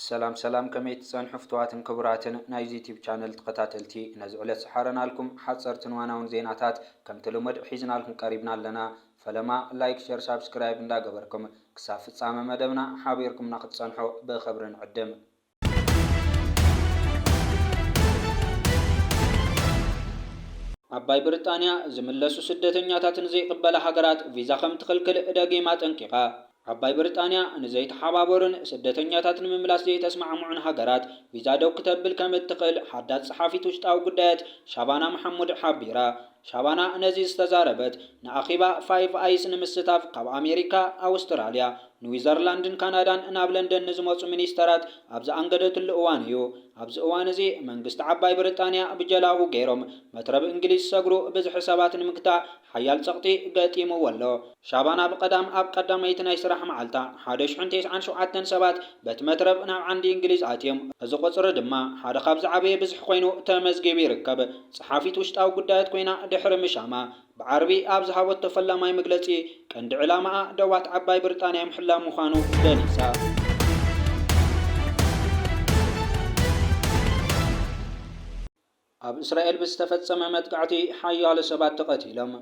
ሰላም ሰላም፣ ከመይ ትጸንሑ ፍቱዋትን ክቡራትን ናይዚ ዩቲዩብ ቻነል ተኸታተልቲ? ነዚ ዕለት ዝሓረናልኩም ሓጸርትን ዋናውን ዜናታት ከምቲ ልሙድ ሒዝናልኩም ቀሪብና ኣለና። ፈለማ ላይክ፣ ሸር፣ ሳብስክራይብ እንዳገበርኩም ክሳብ ፍጻመ መደብና ሓቢርኩምና ክትጸንሑ ብኽብሪ ንዕድም። ዓባይ ብሪጣንያ ዝምለሱ ስደተኛታት ንዘይቕበላ ሃገራት ቪዛ ከም ትኽልክል ደጊማ ኣጠንቂቓ። ዓባይ ብሪጣንያ ንዘይተሓባበሩን ስደተኛታት ንምምላስ ዘይተስማዕምዑን ሃገራት ቪዛ ደው ክተብል ከም እትኽእል ሓዳስ ጸሓፊት ውሽጣዊ ጉዳያት ሻባና መሓሙድ ሓቢራ። ሻባና ነዚ ዝተዛረበት ንኣኼባ ፋይቭ ኣይስ ንምስታፍ ካብ ኣሜሪካ፣ ኣውስትራልያ፣ ኒውዚላንድን ካናዳን ናብ ለንደን ንዝመጹ ሚኒስተራት ኣብ ዝኣንገደትሉ እዋን እዩ። ኣብዚ እዋን እዚ መንግስቲ ዓባይ ብሪጣንያ ብጀላቡ ገይሮም መትረብ እንግሊዝ ዝሰግሩ ብዝሒ ሰባት ንምግታእ ሓያል ጸቕጢ ገጢምዎ ኣሎ። ሻባና ብቐዳም ኣብ ቀዳመይቲ ናይ ስራሕ መዓልታ ሓደ ሽሕን ተስዓን ሸውዓተን ሰባት በቲ መትረብ ናብ ዓንዲ እንግሊዝ ኣትዮም። እዚ ቁጽሪ ድማ ሓደ ካብ ዝዓበየ ብዝሒ ኮይኑ ተመዝጊቡ ይርከብ። ጸሓፊት ውሽጣዊ ጉዳያት ኮይና ድሕሪ ምሻማ ብዓርቢ ኣብ ዝሃበቶ ፈላማይ መግለጺ፣ ቀንዲ ዕላማኣ ደባት ዓባይ ብሪጣንያ ምሕላው ምዃኑ ገሊጻ። ኣብ እስራኤል ብዝተፈጸመ መጥቃዕቲ ሓያሎ ሰባት ተቐቲሎም።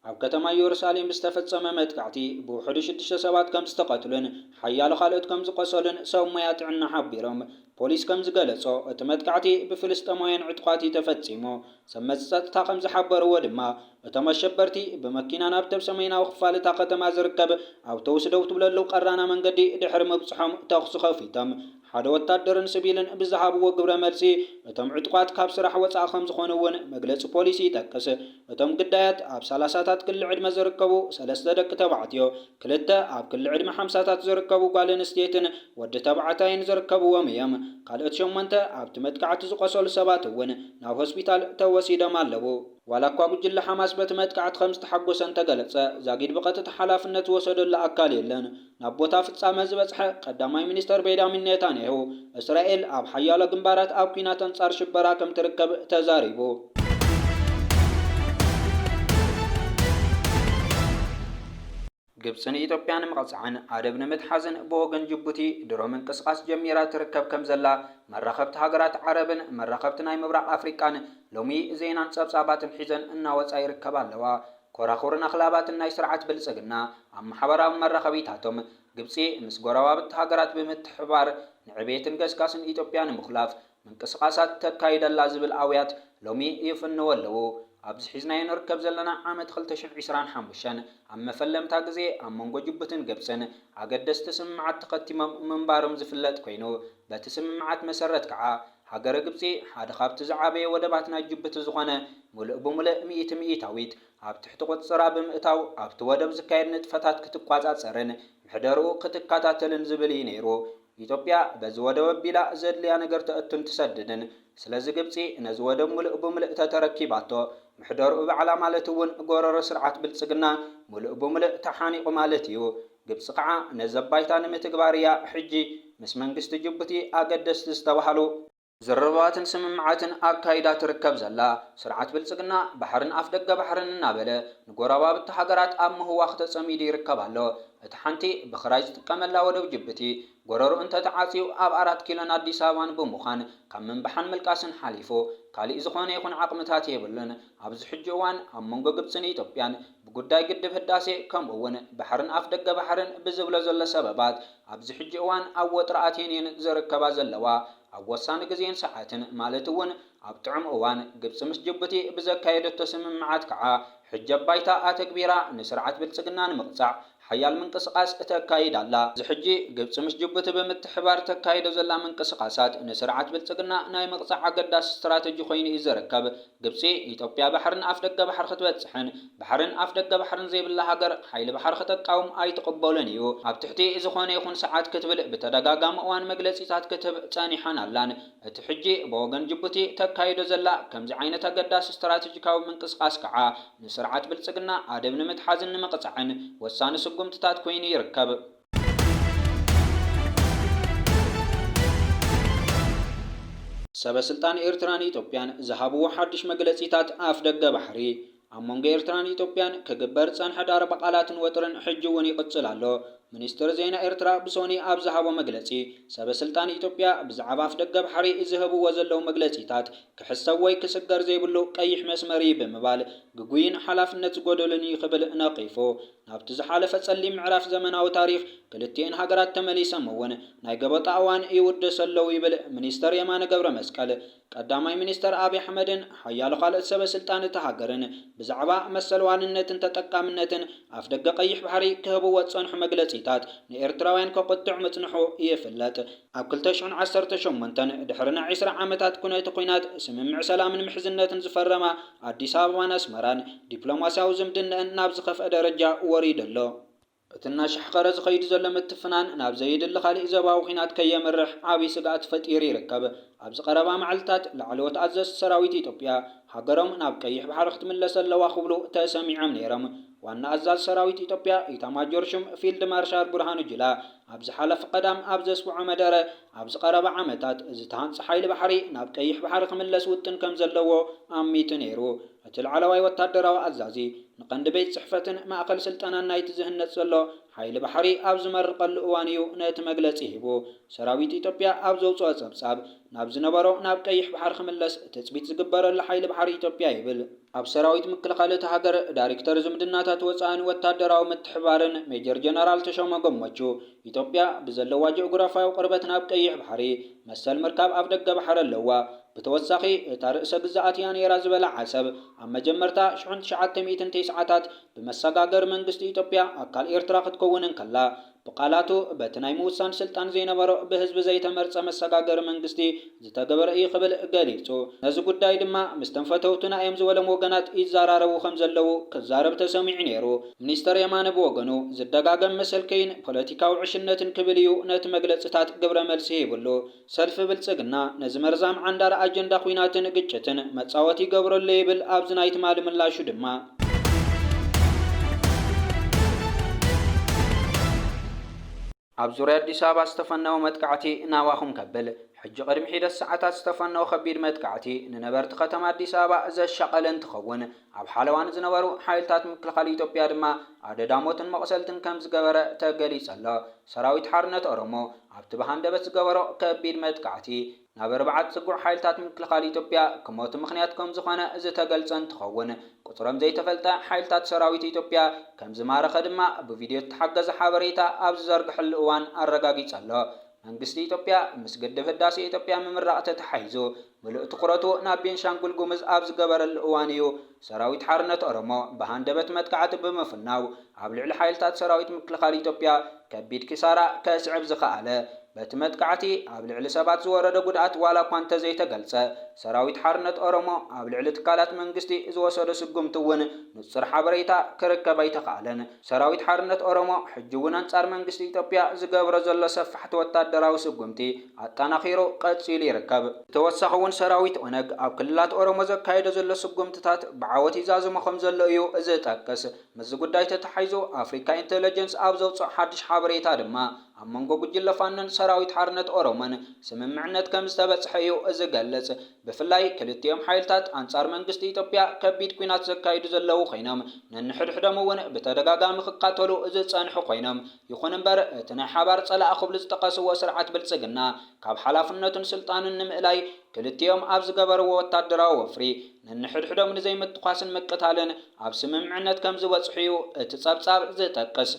ኣብ ከተማ ኢየሩሳሌም ብዝተፈጸመ መጥቃዕቲ ብውሕዱ ሽዱሽተ ሰባት ከም ዝተቐትሉን ሓያሎ ካልኦት ከም ዝቆሰሉን ሰብ ሞያ ጥዕና ሓቢሮም። ፖሊስ ከም ዝገለጾ፣ እቲ መጥቃዕቲ ብፍልስጤማውያን ዕጡቓት እዩ ተፈጺሙ። ሰብ መዚ ጸጥታ ከም ዝሓበርዎ ድማ፣ እቶም ኣሸበርቲ ብመኪና ናብቲ ኣብ ሰሜናዊ ክፋል እታ ከተማ ዝርከብ ኣውቶቡስ ደው ትብለሉ ቀራና መንገዲ ድሕሪ ምብጽሖም ተኹሲ ከፊቶም። ሓደ ወታደርን ሲቪልን ብዝሃብዎ ግብረ መልሲ፣ እቶም ዕጡቓት ካብ ስራሕ ወጻኢ ከም ዝኾኑ እውን መግለጺ ፖሊስ ይጠቅስ። እቶም ግዳያት ኣብ ሰላሳታት ክሊ ዕድመ ዝርከቡ ሰለስተ ደቂ ተባዕትዮ፣ ክልተ ኣብ ክሊ ዕድመ ሓምሳታት ዝርከቡ ጓል ኣንስተይትን ወዲ ተባዕታይን ዝርከብዎም እዮም። ካልኦት ሸሞንተ ኣብቲ መጥቃዕቲ ዝቖሰሉ ሰባት እውን ናብ ሆስፒታል ተወሲዶም ኣለዉ። ዋላ እኳ ጉጅለ ሓማስ በቲ መጥቃዕቲ ከም ዝተሓጎሰ እንተገለጸ፣ ዛጊድ ብቐጥታ ሓላፍነት ዝወሰደሉ ኣካል የለን። ናብ ቦታ ፍጻመ ዝበጽሐ ቀዳማይ ሚኒስተር ቤንያሚን ኔታንያሁ፣ እስራኤል ኣብ ሓያሎ ግንባራት ኣብ ኲናት ኣንጻር ሽበራ ከም ትርከብ ተዛሪቡ። ግብጺ ንኢትዮጵያ ንምቕጻዕን ኣደብ ንምትሓዝን ብወገን ጅቡቲ ድሮ ምንቅስቓስ ጀሚራ ትርከብ ከም ዘላ መራኸብቲ ሃገራት ዓረብን መራኸብቲ ናይ ምብራቕ ኣፍሪቃን ሎሚ ዜናን ጸብጻባትን ሒዘን እናወጻ ይርከባ ኣለዋ። ኮራኹርን ኣኽላባትን ናይ ስርዓት ብልጽግና ኣብ ማሕበራዊ መራኸቢታቶም፣ ግብጺ ምስ ጎረባብቲ ሃገራት ብምትሕብባር ንዕቤትን ገስጋስን ኢትዮጵያ ንምኹላፍ ምንቅስቓሳት ተካይድ ኣላ ዝብል ኣውያት ሎሚ ይፍንው ኣለዉ። ኣብዚ ሒዝናዮ ንርከብ ዘለና ዓመት ክልተ ሽሕን ዕስራን ሓሙሽተን ኣብ መፈለምታ ግዜ ኣብ መንጎ ጅቡትን ግብጽን ኣገደስቲ ስምምዓት ተኸቲሞም ምንባሮም ዝፍለጥ ኮይኑ፣ በቲ ስምምዓት መሰረት ከዓ ሃገረ ግብጺ ሓደ ካብቲ ዝዓበየ ወደባት ናይ ጅቡቲ ዝኾነ ምሉእ ብምሉእ ሚእቲ ሚእታዊት ኣብ ትሕቲ ቁጽጽራ ብምእታው ኣብቲ ወደብ ዝካየድ ንጥፈታት ክትቋጻጸርን ምሕደርኡ ክትከታተልን ዝብል እዩ ነይሩ። ኢትዮጵያ በዚ ወደብ ኣቢላ ዘድልያ ነገር ተእቱን ትሰድድን። ስለዚ ግብጺ ነዚ ወደብ ምሉእ ብምሉእ ተተረኪባቶ፣ ምሕደርኡ ባዕላ ማለት እውን ጎረሮ ስርዓት ብልጽግና ምሉእ ብምሉእ ተሓኒቑ ማለት እዩ። ግብጺ ከዓ ነዚ ኣባይታ ንምትግባር እያ ሕጂ ምስ መንግስቲ ጅቡቲ ኣገደስቲ ዝተባህሉ ዝርርባትን ስምምዓትን ኣካይዳ ትርከብ ዘላ። ስርዓት ብልጽግና ባሕርን ኣፍ ደገ ባሕርን እናበለ ንጎረባብቲ ሃገራት ኣብ ምህዋኽ ተጸሚዱ ይርከብ ኣሎ። እቲ ሓንቲ ብኽራይ ዝጥቀመላ ወደብ ጅቡቲ ጎረሮ እንተተዓጽዩ ኣብ ኣራት ኪሎን ኣዲስ ኣበባን ብምዃን ካብ ምንባሕን ምልቃስን ሓሊፉ ካሊእ ዝኾነ ይኹን ዓቕምታት የብሉን። ኣብዚ ሕጂ እዋን ኣብ መንጎ ግብጽን ኢትዮጵያን ብጉዳይ ግድብ ህዳሴ ከምኡ እውን ባሕርን ኣፍ ደገ ባሕርን ብዝብሎ ዘሎ ሰበባት ኣብዚ ሕጂ እዋን ኣብ ወጥሪ ኣትየን እየን ዝርከባ ዘለዋ። ኣብ ወሳኒ ግዜን ሰዓትን ማለት እውን ኣብ ጥዑም እዋን ግብጺ ምስ ጅቡቲ ብዘካየደቶ ስምምዓት ከዓ ሕጂ ኣባይታ ኣተግቢራ ንስርዓት ብልጽግና ንምቕጻዕ ሓያል ምንቅስቓስ ተካይድ ኣላ። እዚ ሕጂ ግብጺ ምስ ጅቡቲ ብምትሕባር ተካይዶ ዘላ ምንቅስቓሳት ንስርዓት ብልጽግና ናይ ምቕጻዕ ኣገዳሲ ስትራተጂ ኮይኑ እዩ ዝርከብ። ግብጺ ኢትዮጵያ ባሕርን ኣፍ ደገ ባሕሪ ክትበጽሕን ባሕርን ኣፍ ደገ ባሕርን ዘይብላ ሃገር ሓይሊ ባሕሪ ክተቃውም ኣይትቕበሎን እዩ። ኣብ ትሕቲ ዝኾነ ይኹን ሰዓት ክትብል ብተደጋጋሚ እዋን መግለጺታት ክትህብ ጸኒሓን ኣላን። እቲ ሕጂ ብወገን ጅቡቲ ተካይዶ ዘላ ከምዚ ዓይነት ኣገዳሲ ስትራተጂካዊ ምንቅስቓስ ከዓ ንስርዓት ብልጽግና ኣደብ ንምትሓዝን ንምቕጻዕን ወሳኒ ስጉምትታት ኮይኑ ይርከብ። ሰበ ስልጣን ኤርትራን ኢትዮጵያን ዝሃብዎ ሓድሽ መግለጺታት ኣፍ ደገ ባሕሪ። ኣብ መንጎ ኤርትራን ኢትዮጵያን ክግበር ዝጸንሐ ዳርባ ቃላትን ወጥርን ሕጂ እውን ይቕጽል ኣሎ። ሚኒስትር ዜና ኤርትራ ብሶኒ ኣብ ዝሃቦ መግለጺ፣ ሰበ ስልጣን ኢትዮጵያ ብዛዕባ ኣፍደገ ባሕሪ ዝህብዎ ዘለዉ መግለጺታት ክሕሰብ ወይ ክስገር ዘይብሉ ቀይሕ መስመር እዩ ብምባል፣ ግጉይን ሓላፍነት ዝጎደሉን እዩ ክብል ነቒፉ። ናብቲ ዝሓለፈ ጸሊም ምዕራፍ ዘመናዊ ታሪኽ ክልቲኤን ሃገራት ተመሊሰም እውን ናይ ገበጣ እዋን ይውደሰ ኣለዉ ይብል ሚኒስተር የማነ ገብረ መስቀል። ቀዳማይ ሚኒስተር ኣብይ ኣሕመድን ሓያሎ ካልኦት ሰበ ስልጣን እታ ሃገርን ብዛዕባ መሰል ዋንነትን ተጠቃምነትን ኣፍደገ ቀይሕ ባሕሪ ክህብዎ ዝጸንሑ መግለጺታት ንኤርትራውያን ከቑጥዕ ምጽንሑ ይፍለጥ። ኣብ ክልተ ሽሕን ዓሰርተ ሸሞንተን ድሕሪ ናይ ዕስራ ዓመታት ኩነተ ኲናት ስምምዕ ሰላምን ምሕዝነትን ዝፈረማ ኣዲስ ኣበባን ኣስመራን ዲፕሎማስያዊ ዝምድነአን ናብ ዝኸፍአ ደረጃ ወሪዱ ኣሎ። እቲ እናሻሕኸረ ዝኸይድ ዘሎ ምትፍናን ናብ ዘየድሊ ካሊእ ዞባዊ ኲናት ከየምርሕ ዓብዪ ስግኣት ፈጢሩ ይርከብ። ኣብዚ ቀረባ መዓልትታት ላዕለዎት ኣዘዝቲ ሰራዊት ኢትዮጵያ ሃገሮም ናብ ቀይሕ ባሕሪ ክትምለስ ኣለዋ ክብሉ ተሰሚዖም ነይሮም። ዋና ኣዛዚ ሰራዊት ኢትዮጵያ ኢታማጆር ሹም ፊልድ ማርሻል ብርሃኑ ጁላ ኣብ ዝሓለፈ ቀዳም ኣብ ዘስምዖ መደረ፣ ኣብዚ ቀረባ ዓመታት ዝተሃንጸ ሓይሊ ባሕሪ ናብ ቀይሕ ባሕሪ ክምለስ ውጥን ከም ዘለዎ ኣሚቱ ነይሩ። እቲ ላዕለዋይ ወታደራዊ ኣዛዚ ንቐንዲ ቤት ጽሕፈትን ማእከል ስልጠናን ናይቲ ዝህነጽ ዘሎ ሓይሊ ባሕሪ ኣብ ዝመርቐሉ እዋን እዩ ነቲ መግለጺ ሂቡ። ሰራዊት ኢትዮጵያ ኣብ ዘውጽኦ ጸብጻብ፣ ናብ ዝነበሮ ናብ ቀይሕ ባሕሪ ክምለስ ትጽቢት ዝግበረሉ ሓይሊ ባሕሪ ኢትዮጵያ ይብል። ኣብ ሰራዊት ምክልኻል እታ ሃገር ዳይሬክተር ዝምድናታት ወጻእን ወታደራዊ ምትሕባርን ሜጀር ጀነራል ተሾመ ገመቹ፣ ኢትዮጵያ ብዘለዋ ጂኦግራፍያዊ ቅርበት ናብ ቀይሕ ባሕሪ መሰል ምርካብ ኣፍደገ ባሕሪ ኣለዋ። ብተወሳኺ፣ እታ ርእሰ ግዝኣት እያ ነይራ ዝበላ ዓሰብ፣ ኣብ መጀመርታ ሽሕን ትሽዓተ ሚእትን ተስዓታት ብመሰጋገሪ መንግስቲ ኢትዮጵያ ኣካል ኤርትራ ክትከውን እንከላ፣ ብቓላቱ በቲ ናይ ምውሳን ስልጣን ዘይነበሮ ብህዝቢ ዘይተመርጸ መሰጋገሪ መንግስቲ ዝተገበረ እዩ ክብል ገሊጹ። ነዚ ጉዳይ ድማ ምስተን ፈተውቱና እዮም ዝበሎም ወገናት ይዘራረቡ ከም ዘለዉ ክዛረብ ተሰሚዑ ነይሩ። ሚኒስተር የማነ ብወገኑ፣ ዝደጋገም መሰልከይን ፖለቲካዊ ዕሽነትን ክብል እዩ ነቲ መግለጽታት ግብረ መልሲ ሂብሉ። ሰልፊ ብልጽግና ነዚ መርዛም ዓንዳሪ ኣጀንዳ ኲናትን ግጭትን መጻወቲ ይገብሮ ኣሎ ይብል ኣብዚ ናይ ትማሊ ምላሹ ድማ። ኣብ ዙርያ ኣዲስ ኣበባ ዝተፈነወ መጥቃዕቲ ናባኹም ከብል፣ ሕጂ ቅድሚ ሒደት ሰዓታት ዝተፈነወ ከቢድ መጥቃዕቲ ንነበርቲ ከተማ ኣዲስ ኣበባ ዘሻቐለ እንትኸውን፣ ኣብ ሓለዋ ንዝነበሩ ሓይልታት ምክልኻል ኢትዮጵያ ድማ ኣደዳ ሞትን መቑሰልትን ከም ዝገበረ ተገሊጹ ኣሎ። ሰራዊት ሓርነት ኦሮሞ ኣብቲ ብሃንደበት ዝገበሮ ከቢድ መጥቃዕቲ፣ ናብ ኣርባዕተ ጽጉዕ ሓይልታት ምክልኻል ኢትዮጵያ ክሞቱ ምኽንያት ከም ዝኾነ ዝተገልጸ እንትኸውን፣ ቁጽሮም ዘይተፈልጠ ሓይልታት ሰራዊት ኢትዮጵያ ከም ዝማረኸ ድማ ብቪድዮ እተሓገዘ ሓበሬታ ኣብ ዝዘርግሐሉ እዋን ኣረጋጊጹ ኣሎ። መንግስቲ ኢትዮጵያ ምስ ግድብ ህዳሴ ኢትዮጵያ ምምራቕ ተተሓሒዙ፣ ምሉእ ትኹረቱ ናብ ቤንሻንጉል ጉሙዝ ኣብ ዝገበረሉ እዋን እዩ፣ ሰራዊት ሓርነት ኦሮሞ ብሃንደበት መጥቃዕቲ ብምፍናው፣ ኣብ ልዕሊ ሓይልታት ሰራዊት ምክልኻል ኢትዮጵያ ከቢድ ኪሳራ ከስዕብ ዝኸኣለ። በቲ መጥቃዕቲ ኣብ ልዕሊ ሰባት ዝወረደ ጉድኣት ዋላ እኳ እንተዘይተገልጸ፣ ሰራዊት ሓርነት ኦሮሞ ኣብ ልዕሊ ትካላት መንግስቲ ዝወሰዶ ስጉምቲ እውን ንጹር ሓበሬታ ክርከብ ኣይተኻእለን። ሰራዊት ሓርነት ኦሮሞ ሕጂ እውን ኣንጻር መንግስቲ ኢትዮጵያ ዝገብሮ ዘሎ ሰፋሕቲ ወታደራዊ ስጉምቲ ኣጠናኺሩ ቀጺሉ ይርከብ። ብተወሳኺ እውን ሰራዊት ኦነግ ኣብ ክልላት ኦሮሞ ዘካየዶ ዘሎ ስጉምትታት ብዓወት ይዛዝሞ ከም ዘሎ እዩ ዝጠቅስ። ምስዚ ጉዳይ ተተሓሒዙ ኣፍሪካ ኢንተለጀንስ ኣብ ዘውፅኦ ሓድሽ ሓበሬታ ድማ፣ ኣብ መንጎ ጉጅለ ፋኖን ሰራዊት ሓርነት ኦሮሞን ስምምዕነት ከም ዝተበፅሐ እዩ ዝገልፅ። ብፍላይ ክልቲኦም ሓይልታት ኣንፃር መንግስቲ ኢትዮጵያ ከቢድ ኲናት ዘካይዱ ዘለዉ ኮይኖም፣ ነንሕድሕዶም እውን ብተደጋጋሚ ክቃተሉ ዝፀንሑ ኮይኖም፣ ይኹን እምበር እቲ ናይ ሓባር ፀላኢ ክብሉ ዝጠቐስዎ ስርዓት ብልፅግና ካብ ሓላፍነቱን ስልጣኑን ንምእላይ ክልቲኦም ኣብ ዝገበርዎ ወታደራዊ ወፍሪ ነንሕድሕዶም ንዘይምትኳስን ምቅታልን ኣብ ስምምዕነት ከም ዝበፅሑ እዩ እቲ ፀብፃብ ዝጠቅስ።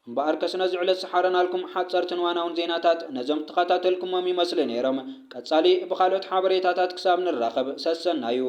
እምበኣርከስ ነዚ ዕለት ዝሓረናልኩም ሓፀርትን ዋናውን ዜናታት ነዞም ተኸታተልኩሞም ይመስሉ ነይሮም። ቀጻሊ ብኻልኦት ሓበሬታታት ክሳብ ንራኸብ ሰሰናዩ።